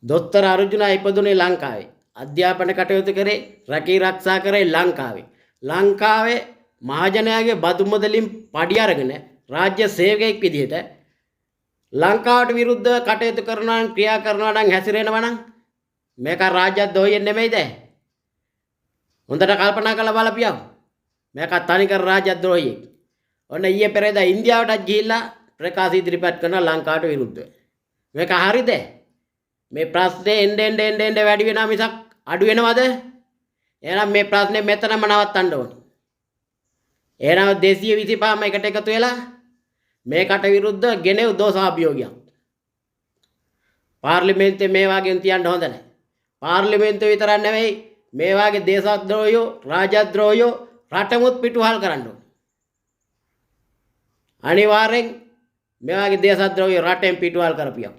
දොස්තර අර්ජුනා ඉපදුනේ ලංකාවේ. අධ්‍යාපන කටයුතු කරේ, රැකී රක්ෂා කරේ ලංකාවේ. ලංකාවේ මහජනයාගේ බදු මුදලින් පඩි අරගෙන රාජ්‍ය සේවකයෙක් විදිහට ලංකාවට විරුද්ධව කටයුතු කරනවා නම්, ක්‍රියා කරනවා නම්, හැසිරෙනවා නම් මේක රාජ්‍යද්‍රෝහියෙන් නෙමෙයිද? හොඳට කල්පනා කරලා බලපියව. මේක තනිකර රාජ්‍යද්‍රෝහියෙක්. ඔන්න ඊයේ පෙරේදා ඉන්දියාවටත් ගිහිල්ලා ප්‍රකාශ ඉදිරිපත් කරනවා ලංකාවට විරුද්ධව. මේක හරිද? මේ ප්‍රශ්නේ එන්න එන්න එන්න එන්න වැඩි වෙනවා මිසක් අඩු වෙනවද? එහෙනම් මේ ප්‍රශ්නේ මෙතනම නවත්තන්න ඕනේ. එහෙනම් 225ම එකට එකතු වෙලා මේකට විරුද්ධව ගෙනෙව් දෝෂාභියෝගයක්. පාර්ලිමේන්තුවේ මේ වගේ තියන්න හොඳ නැහැ. පාර්ලිමේන්තුව විතරක් නෙවෙයි, මේ වගේ දේශද්‍රෝහියෝ, රාජද්‍රෝහියෝ රටමුත් පිටුවහල් කරන්න ඕනේ. අනිවාර්යෙන් මේ වගේ දේශද්‍රෝහියෝ රටෙන් පිටුවහල් කරපියව.